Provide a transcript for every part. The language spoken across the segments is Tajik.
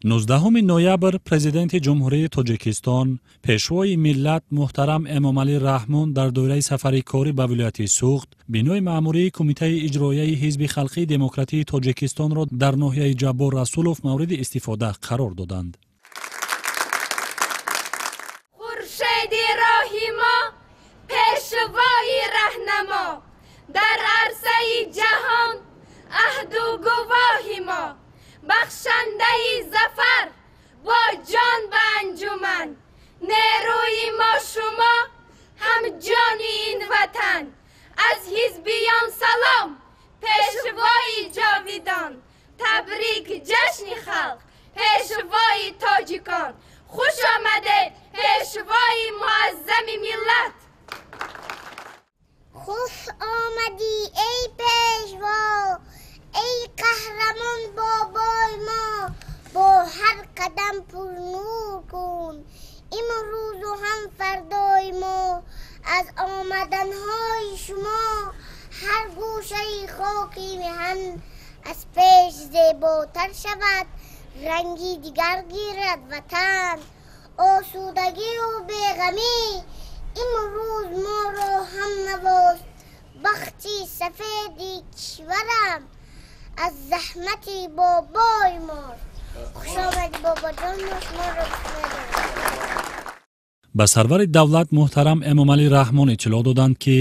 19 ноябр Президенти Ҷумҳурии Тоҷикистон, Пешвои миллат муҳтарам Эмомалӣ Раҳмон дар доираи сафари корӣ ба вилояти Суғд бинои маъмурии Кумитаи иҷроияи Ҳизби халқии демократии Тоҷикистонро дар ноҳияи Ҷаббор Расулов мавриди истифода қарор доданд. Хуршеди роҳи мо, пешвои раҳнамо, дар арсаи ҷаҳон аҳду гувоҳи мо, бахшандаи зафар бо ҷон ба анҷуман, нерӯи мо шумо ҳам ҷони ин ватан. Аз ҳизбиён салом, пешвои ҷовидон, табрик ҷашни халқ, пешвои тоҷикон. Хуш омадед, пешвои муаззами миллат. Хуш омадӣ, эй пешво, эй қаҳрамон бобои мо, бо ҳар қадам пурнур кун имрӯзу ҳам фардои мо. Аз омаданҳои шумо ҳар гӯшаи хоки меҳан аз пеш зеботар шавад, ранги дигар гирад ватан. Осудагию беғамӣ имрӯз моро ҳам навост, бахти сафеди кишварам аз заҳмати бобои мост. Хуш омадӣ, бобоҷон, мо шуморо дӯст медорем. Ба сарвари давлат муҳтарам Эмомалӣ Раҳмон иттилоъ доданд, ки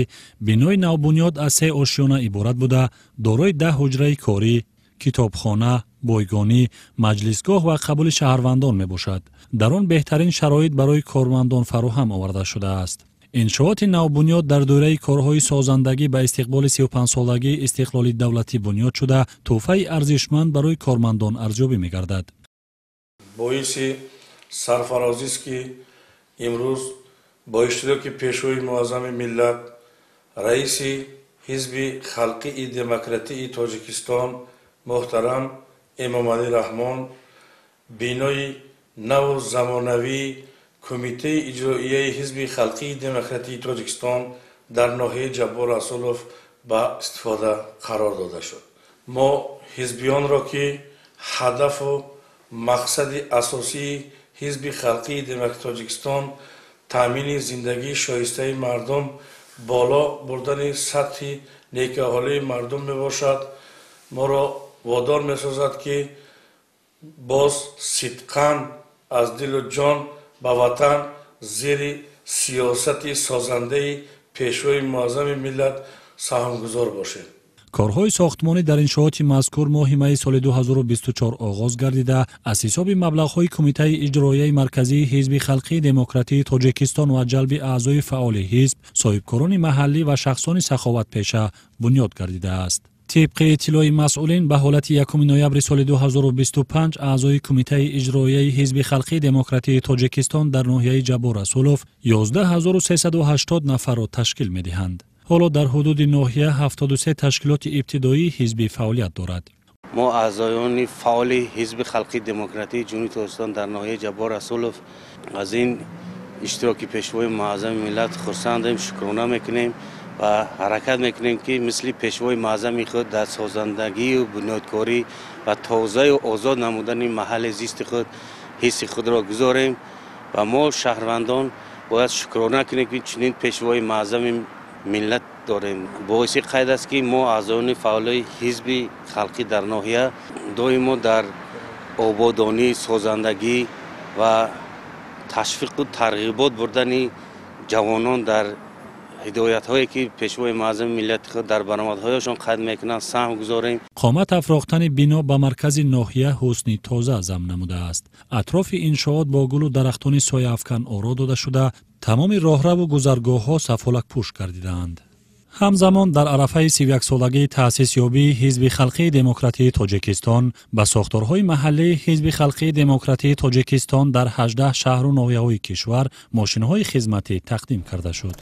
бинои навбунёд аз се ошёна иборат буда, дорои 10 ҳуҷраи корӣ, китобхона, бойгонӣ, маҷлисгоҳ ва қабули шаҳрвандон мебошад. Дар он беҳтарин шароит барои кормандон фароҳам оварда шудааст. Иншооти навбунёд дар доираи корҳои созандагӣ ба истиқболи 35-солагии истиқлоли давлатӣ бунёд шуда, тӯҳфаи арзишманд барои кормандон арзёбӣ мегардад. Боиси сарфарозист, ки имрӯз бо иштироки Пешвои муаззами миллат, раиси Ҳизби халқии демократии Тоҷикистон муҳтарам Эмомалӣ Раҳмон бинои наву замонавии Кумитаи иҷроияи Ҳизби халқии демократии Тоҷикистон дар ноҳияи Ҷаббор Расулов ба истифода қарор дода шуд. Мо ҳизбиёнро, ки ҳадафу мақсади асосии Ҳизби халқии демократии Тоҷикистон таъмини зиндагии шоистаи мардум, боло бурдани сатҳи некаҳолии мардум мебошад, моро водор месозад, ки боз сидқан аз дилу ҷон ба ватан зери сиёсати созандаи Пешвои муаззами миллат саҳмгузор бошем. Корҳои сохтмонӣ дар иншооти мазкур моҳи майи соли 2024 оғоз гардида, аз ҳисоби маблағҳои Кумитаи иҷроияи марказии Ҳизби халқии демократии Тоҷикистон ва ҷалби аъзои фаъоли ҳизб, соҳибкорони маҳаллӣ ва шахсони саховатпеша бунёд гардидааст. Тибқи иттилои масъулин, ба ҳолати 1 ноябри соли 2025 аъзои Кумитаи иҷроияи Ҳизби халқии демократии Тоҷикистон дар ноҳияи Ҷаббор Расулов 11 380 нафарро ташкил медиҳанд. Ҳоло дар ҳудуди ноҳия 73 ташкилоти ибтидоии ҳизбӣ фаъолият дорад. Мо, аъзоёни фаъоли Ҳизби халқии демократии Ҷумҳурии Тоҷикистон дар ноҳияи Ҷаббор Расулов, аз ин иштироки Пешвои муаззами миллат хурсандем, шукрона мекунем ва ҳаракат мекунем, ки мисли Пешвои муаззами худ дар созандагию бунёдкорӣ ва тозаю озод намудани маҳалли зисти худ ҳисси худро гузорем. Ва мо, шаҳрвандон, бояд шукрона кунем, ки чунин Пешвои муаззами миллат дорем. Боиси қайд аст, ки мо, аъзоёни фаъолои ҳизби халқӣ дар ноҳия, доимо дар ободонӣ, созандагӣ ва ташвиқу тарғибот бурдани ҷавонон дар ҳидоятҳое, ки Пешвои муаззами миллати худ дар баромадҳояшон қайд мекунанд, саҳм гузорем. Қомат афрохтани бино ба маркази ноҳия ҳусни тоза зам намудааст. Атрофи иншоот бо гулу дарахтони сояафкан оро дода шуда, тамоми роҳраву гузаргоҳҳо сафолакпӯш гардидаанд. Ҳамзамон, дар арафаи 31-солагии таъсисёбии Ҳизби халқии демократии Тоҷикистон ба сохторҳои маҳаллии Ҳизби халқии демократии Тоҷикистон дар 18 шаҳру ноҳияҳои кишвар мошинҳои хизматӣ тақдим карда шуд.